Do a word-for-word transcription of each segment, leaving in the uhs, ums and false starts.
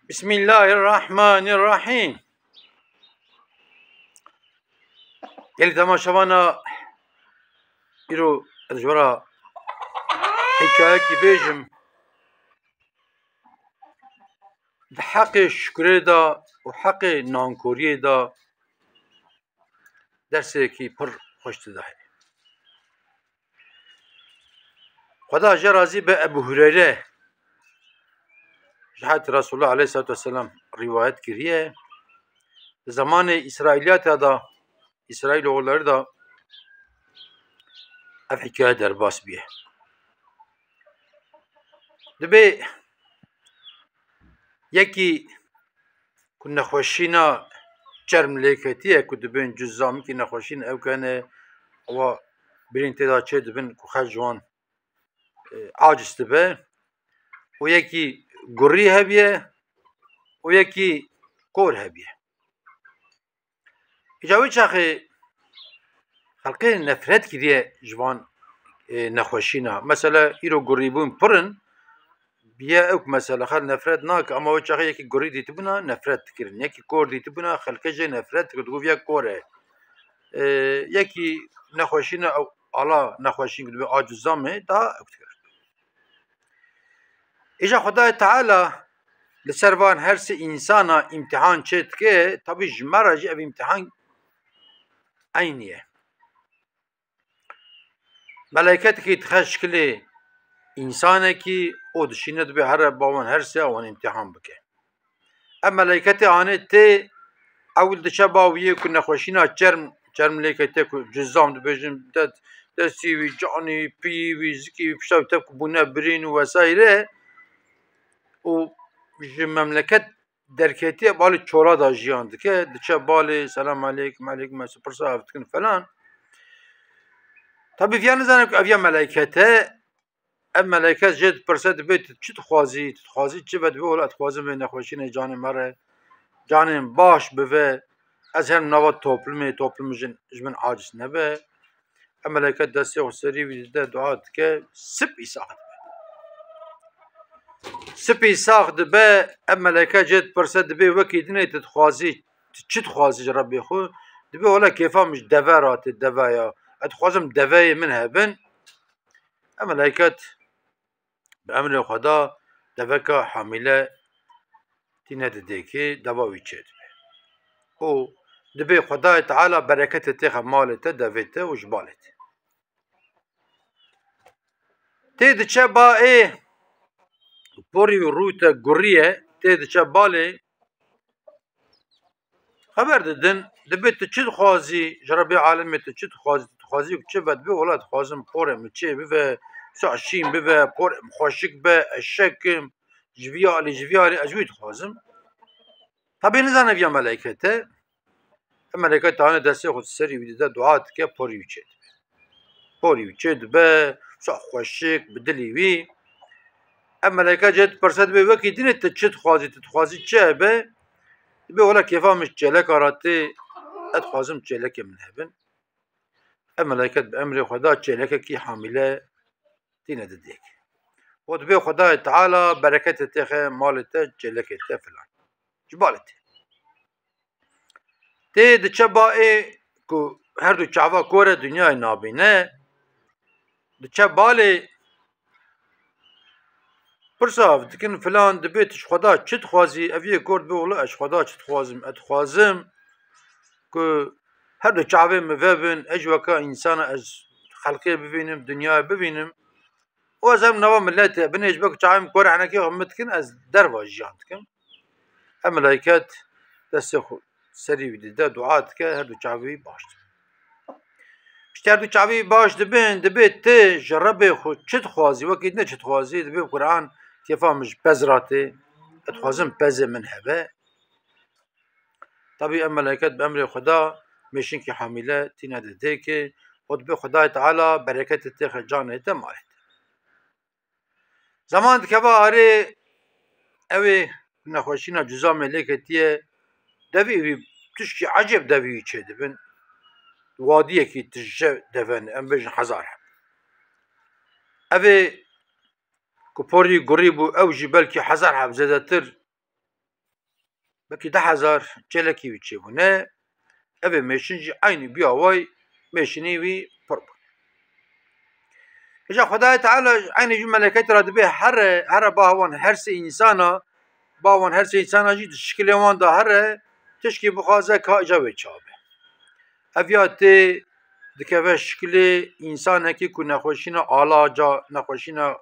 Bismillahirrahmanirrahîm. Gelî temaşevana îro ez ji we re hikayekî bêjim. Di heqê şukurê de û heqê nankoriyê de dersekî pir xweş tê de heye. Xweda jê razî be, Ebu Hureyre ji heyetî Resulullah aleyhissalatu vesselam rîwayet kiriye. Di zemanê Îsraîliyata de, Îsraîloğulları da ev hikaye derbas bûye. Dibê yekî ku nexweşîna çerm lê ketiye, ku dibên cuzamikî nexweşîn ew kene, ewa birîn tê de çê dibin ku xel ji wan, e, aciz dibe. Û yekî gurî hebiye û yekî kor hebiye. Îca wê çaxê xelkê nefret kiriye ji van, e, nexweşîna. Mesela îro gurîbûn pir in, biye ew mesele xelk nefret nake, ama wê çaxê yekî gurî dîtibûna nefret dikirin. Yekî kor dîtibûna xelkê jê nefret dikir, digot, "Vîya kor e." E, yekî nexweşîna ew ala nexweşîn ku dibe acizam e, daha ew dikir. Îja Xwedayê Teala li ser van her sê însana îmtihan çê dike, tabî ji me re jî ev îmtihan eynî ye. Meleyketekî dixe şikilê însanekî û dişîne dibê here ba wan her sê wan îmtihan bike. Ev meleyketê anê tê, ewil diçe ba wî yê ku nexweşîna çerm, çerm lê kete ku cizam dibêjin, de-, destî wî, canî wî, piyî wî, zikî wî, pişta wî tev ku bûne birîn û wesayre û ji memleket derketiye, balê çola da jiyan dike, diçe balê, "Selam aleykum, aleykum selam", pirsa ev dikin falan. Tabî viya nizane ku ev ya meleyket e, ev meleyket jê dipirse, dibê, "Tu çi dixwazî? Tu dixwazî çi ve?" Dibê, "Wela, ez dixwazim vê nexweşînê canê me re, canê min baş bive. Ez herim nava toplumê, toplum ji, ji min aciz nebe." Ev meleyket destê xwe serî wî dide, dua dike, sipî sax dibe. Sipî sax dibe, ev meleyket jê dipirse, dibê, "Wekî dinê tu dixwazî, tu çi dixwazî ji Rebbê xwe?" Dibê, "Wela, kêfa min ji deve re tê, deve ya. Ez dixwazim deveyê min hebin." Ev meleyket bi emrê Xweda deveka hamîle tîne di dêkê, deva wî çêdibe. Û dibê Xwedayê Teala bereketê têxe malê te, devê te û ji balê te. Tê diçe ba ê porî û rû te gurî ye, tê diçe balê, xeber didin, dibê, "Tu çi dixwazî ji Rebbê alemê, tu çi dixwazî, tu dixwazî ku çi ve?" Dibê, "Wela, dixwazim porê min çê bive, saşîn bive, porê min xweşik be, eşekim, ji vî alî, ji vî alî, ez wî dixwazim." Tabî nizane viya meleyket e. Ev meleyket tane destê xwe serî wî dide, dua dike, porî wî çê dibe. Porî wî çê dibe, sax xweşik, bi dilî wî. Ev meleyket jê dipirse, dibê, "Wekî dinê tu çi dixwazî, tu dixwazî çi hebe?" Dibê, "Wela, kêfa min ji çêleka re tê, ez dixwazim çêlekê min hebin." Ev meleyket bi emrê Xweda çêlekekî hamîle tîne di dêk. Û dibê Xwedayê Teala bereketê têxe malê te, çêlekê te filan. Ji balê te. Tê diçe ba ê ku her du çava kor e, dinyayê nabîne. Diçe balê, pirsa ev dikin filan, dibê, "Tu ji Xweda çi dixwazî?" Ev yê kor dibê, "Wela, ez ji Xweda çi dixwazim? Ez dixwazim ku her du çavê min vebin, ez jî weka însana ez xelkê bibînim, dinyayê bibînim." Û ez hem nava miletê binê ji ber ku çavê min kor e, henekê xwe min dikin, ez derva jiyan dikim. Ev meleyket destê xwe serî wî dide, dua dike, her du çavê wî baş dibe. Piştî her du çavê wî baş dibin, dibê, "Tu ji Rebbê xwe çi dixwazî? Wekî din çi dixwazî?" Dibê, "Quran, kêfa min ji pez re tê. Ez dixwazim pezê min hebe." Tabî ev meleket bi emrê Xweda mêşinkî hamîle tîne di dêkê û dibê Xwedayê Teala bereketê têxe canê te, malê te. Zeman dikeve arê, ew ê nexweşîna cuzamê lê ketiye, devî wî, tişkî ecêb devî wî çêdibin. Wadiyekî tije deve ne, em bêjin hezar heb. Ev ê ku porî gurî bû, ew jî belkî hezar heb zêdetir belkî deh hezar çêlekî wî çêbûne. Evê mêşin jî eynî biya way mêşinî wî pir bû. Îja Xwedayê Teala eynî jî meleketê re dibê here, here ba wan her sê însana, ba wan her sê însana jî di şikilê wan de here, tişkî bixwaze ka îja wê çabe. Ev ya tê dikeve şikilê însanekî ku nexweşîna alaca, nexweşîna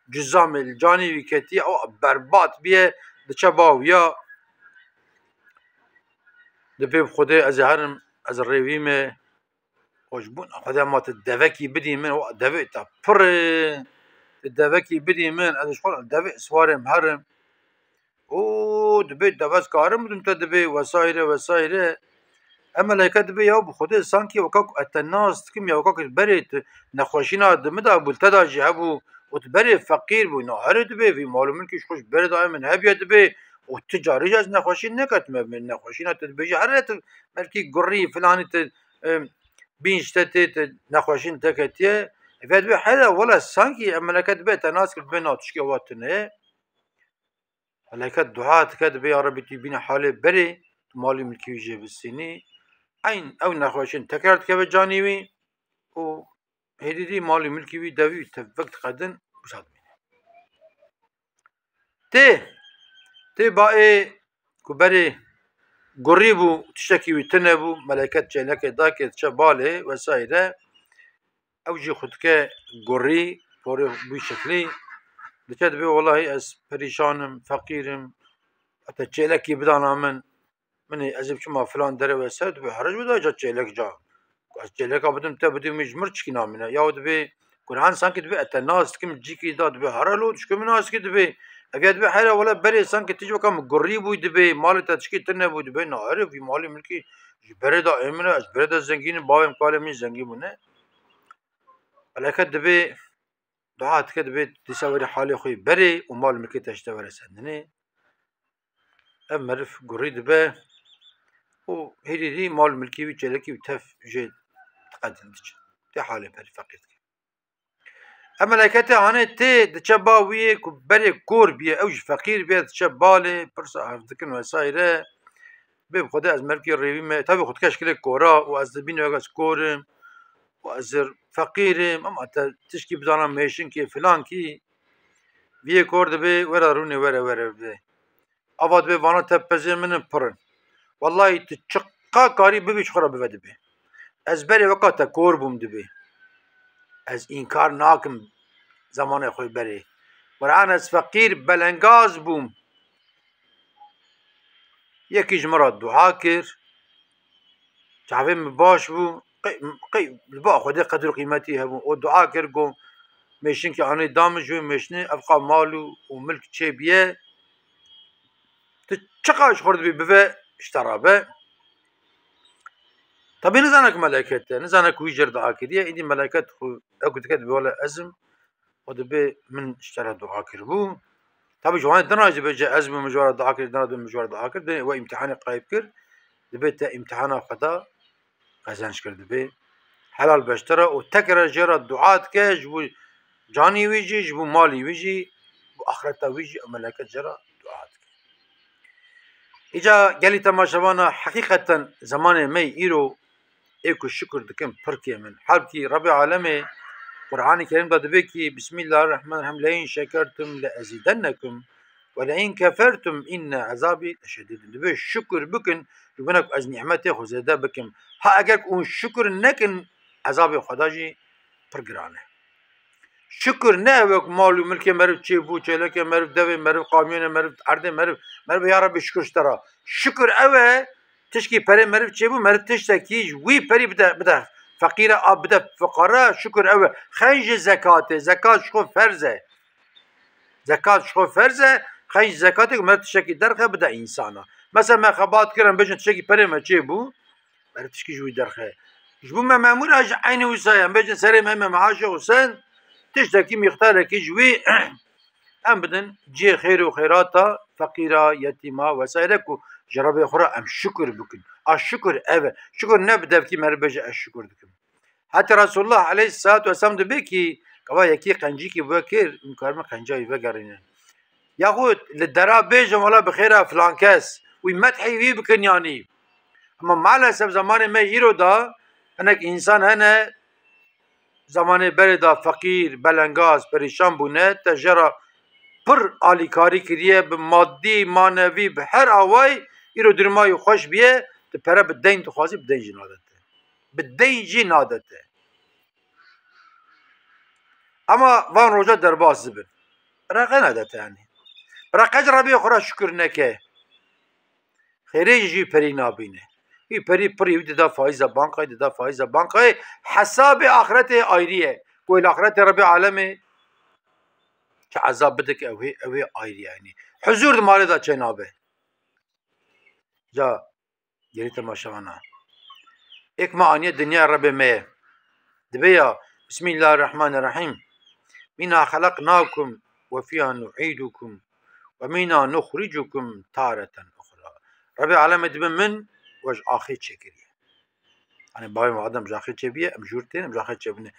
cuzamê li canê wî ketiye, ew berbat biye, diçe ba wî ya. Dibê bi Xwedê ez ê herim, ez rêvî me. Xweşbûn Xwedê ma tu devekî bidî min, wa devê te pir e. Tu devekî bidî min, ez ji xwe devê siwarê em herim. Û dibê deve ez karim bidim te dibê, wesaire, wesaire. Em meleke dibê ya bi Xwedê sankî weka ku ez te nas dikim ya weka ku berê tu nexweşîna di min de bû, li te de jî hebû û tu berê feqîr bû. Na here dibê, vî mal û milkî ji xwe ji berê dayê min hebiye dibê û tu carî jî ez nexweşîn neketime. Min nexweşîna tu dibêjî here tu belkî gurî filanî tu, em, bîn ji te tê, tu nexweşîn te ketiye. Vê dibê hele wele sankî em meleke dibê te nas kir dibê na tişkê wa tune. Meleke dua dike, dibê ya Rebî tu bîne halê berê, tu malî milkî wî jê bisînî. Eyn ew nexweşin tekrar dikeve canî wî û hêdî dî malî milkî wî devî tevvek diqedin, wisa dimîne. Tê, tê baê ku berê gurî bû, tiştekî wî tune bû, meleket çêlekê dake diçe balê vesaire. Ew jî xwe dike gurî, porê bû şeklî. Diçe dibê, welahî ez perîşan im, feqîr im. Heta çêlekî bidana min. Min ê ez ê biçima filan derê wese, dibê here ji wê de ca çêlek ca. Ez çêleka bidim te, bidî min ji mir çikî namîne. Ya dibê Kur'an sanki dibê ez te nas dikim cîkî da, dibê here lo tişkê min nas dikî dibê. Ev ya dibê here wele berê sanki tu jî weka min gurî bûy dibê. Malê te tişkî tune bû dibê. Na here vî malê milkî ji berê de ê min e, ez berê de zengîn im, bavê min kalê min zengîn bûne. Meleket dibê dua dike, dibê dîsa werî halê xwe yê berê û mal milkê te ji te were sendinê. Ev meriv gurî dibe û hêdî dî mal milkî wî çêlekî wî tev jê diqedin diçe. Tê halê berî feqîr dike. Ev meleketê hanê tê diçe ba wî yê ku berê kor biye, ew jî feqîr biye, diçe balê, pirsa hev dikin vesaire. Bê bi Xwedê ez merkê rêvî me. Tabi xwe dike şikilê kora û ez dibînim wek ez kor im û ez feqîr im, ama te tişkî bidana mêşinkê filankî. Viyê kor dibê, were rûnê, were, were bibê. Ava dibê, vana te pezê min in pir in. Wellahî tu çiqa karî bibî ji xwe re bive dibê. Ez berê weka te kor bûm dibê. Ez înkar nakim zemanê xwe berê. Quran ez feqîr belengaz bûm. Yekî ji min re dua kir. Çavê min baş bû. Qey, qey, li ba Xwedê qedir û qîmetî hebû. O dua kir, got, mêşinkê anî da min, ji wê mêşinê ev qa mal û, û milk çêbiye. Tu çiqa ji xwe dibî bive, ji te re be. Tabî nizane ku meleket e, nizane ku wî jê re dua kiriye. Îdî meleket xwe ew ku dike dibê, wele ez im. O dibê min ji te re dua kiribû. Tabî ji wan din re jî dibêje ez bûm, min ji we re dua kir, din re dibê min ji we re dua kir. Dibê we îmtihanê qayib kir. Dibê te îmtihana xwe da, qezenc kir dibê. Helal be ji te re û tekrar jê re dua dike, ji bo canî wî jî, ji bo malî wî jî, bo axireta wî jî, ew meleket jê re dua dike. Îca gelî temaşevana, heqîqeten zemanê me yê îro ê ku şukur dikin pir kêm in. Halbkî Rebê Alemê Qur'anê Kerîm de dibê kî, Bismillahirrahmanirrahim, "Le in şekertum le ezîdennekum ve le in kefertum inne ezabî leşedîd." Dibê şukur bikin, ji bo ku ez nîmetê xwe zêde bikim. Ha eger ku hûn şukur nekin, ezabê Xweda jî pir giran e. Şukur ne ew e ku mal û milkê meriv çêbû, çêlekê meriv, devê meriv, kamyonê meriv, erdê meriv, meriv ya Rebî şukur ji te re. Şukur ew e, tişkî perê meriv çêbû, meriv tiştekî ji wî perî bide, bide feqîre, a bide fuqara, şukur ew e. Xenc ji zekatê, zekat ji xwe ferz e. Zekat ji xwe ferz e, xenc ji zekatê ku meriv tiştekî derxe bide însana. Mesela me xebat kir, em bêjin tiştekî perê me çêbû, meriv tişkî ji wî derxe. Ji bo me memûra jî eynî wisa ye. Em bêjin serê me, me meaşê xwe send, tiştekî mîqdarekî ji wî em bidin cihê xêr û xêrata feqîra, yetîma vesaire ku ji Rebê xwe re em şukur bikin. A şukur ev e. Şukur ne bi devkî meriv bêje ez şukur dikim. Heta Resulullah aleyhisselatu vesselam dibê kî, gava yekî qencîkî bi we kir, hûn karibin qenca wî vegerînin. Yaxud li dera bêjin, wela bi xêra filan kes, wî medhî wî bikin yanî. Ama maalesef zamanê me îro da hinek însan hene, zamanê berê da feqîr, belengaz, perîşan bûne, te jê re pir alîkarî kiriye, bi madî, manevî, bi her awayî îro duruma wî xweş biye, tu pere bi deyn dixwazî, bi deyn jî nade te. Bi deyn jî nade te. Ama van roja derbas dibin. Reqe nade te yanî. Reqe ji Rebê xwe re şukir neke. Xêrê jî ji wî perî nabîne. Wî perî pirî wî dida faîza bankayê, dida faîza bankayê. Hesabê axretê ayrî ye. Ku êl axretê Rebê alemê çi ezab bidike ew ê, ew ê ayrî ye. Yanî huzûr di malê de çênabe. Ca Gelî temaşevana. Êk me aniye dinya Rebê me ye. Dibe ya, Bismillahirrahmanirrahîm. Mîna xeleqnakum ve fîha nuîdukum ve mîna nuxricukum tareten uxra. Rebê alemê dibe min we ji axê çêkiriye. Hani bavê me Adem ji axê çêbiye, em jûr tên, em ji axê çêbine.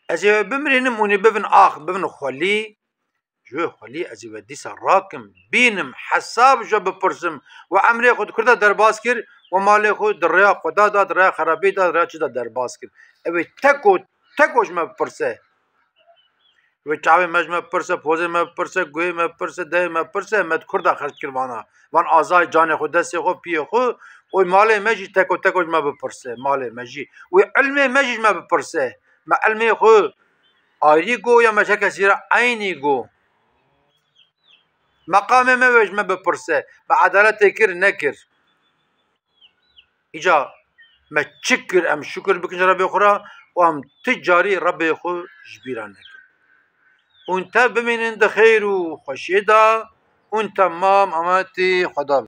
Ez ê bimirînim û nê bibin ax, bibin xwelî, Ji wê xwelî ez ê we dîsa rakim, bînim, hesab ji we bipirsim. We emrê xwe di kur de derbas kir, we malê xwe di rêya Xweda da, di rêya xerabî da, di rêya çi de derbas kir. Ew ê teko, teko ji me bipirse. Wê çavê me ji me bipirse, pozê me bipirse, guhê me bipirse, devê me bipirse, me di kur de xerc kir vana. Van azayê canê xwe, destê xwe, piyê xwe, û malê me jî teko teko ji me bipirse, malê me jî. Wê ilmê me jî ji me bipirse. Me ilmê xwe ayrî got ya me ji her kesî re eynî got? Meqamê me wê ji me bipirse, me edaletê kir, nekir? Îca me çi kir, em şukir bikin ji Rebê xwe re û em ti carî Rebê xwe ji bîra nekin. Hûn tev bimînin di xêr û xweşiyê de, hûn temam emanetî Xweda bin.